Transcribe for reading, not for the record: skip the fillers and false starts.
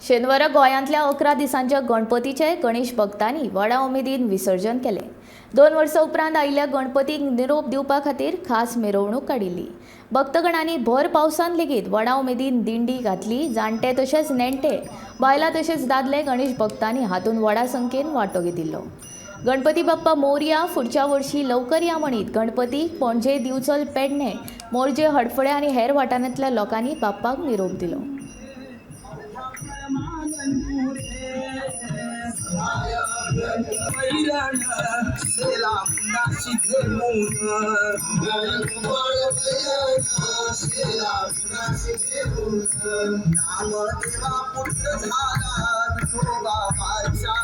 शेनवारा गोंयांतल्या 11 दिसांच्या गणपतीचे गणेश भक्तांनी व्हडा उमेदीन विसर्जन केलें. 2 वर्सां उपरांत आयिल्ल्या गणपतीक निरोप दिवपा खातीर खास मिरवणूक काडिल्ली. भक्तगणांनी भर पावसान लेगीत व्हडा उमेदीन दिंडी घातली. जाणटे तशेंच नेणटे, बायलां तशेंच दादले गणेश भक्तांनी हातूंत व्हडा संख्येन वांटो घेतिल्लो. गणपती बाप्पा मोरया, फुडच्या वर्षी लवकर या म्हणीत गणपतीक पणजे, दिवचल, पेडणे, मोरजे, हडफडे आनी हेर वाठारांतल्या लोकांनी बाप्पाक निरोप दिलो. नामदेवा पुत्र झाला, विठोबा वारसा.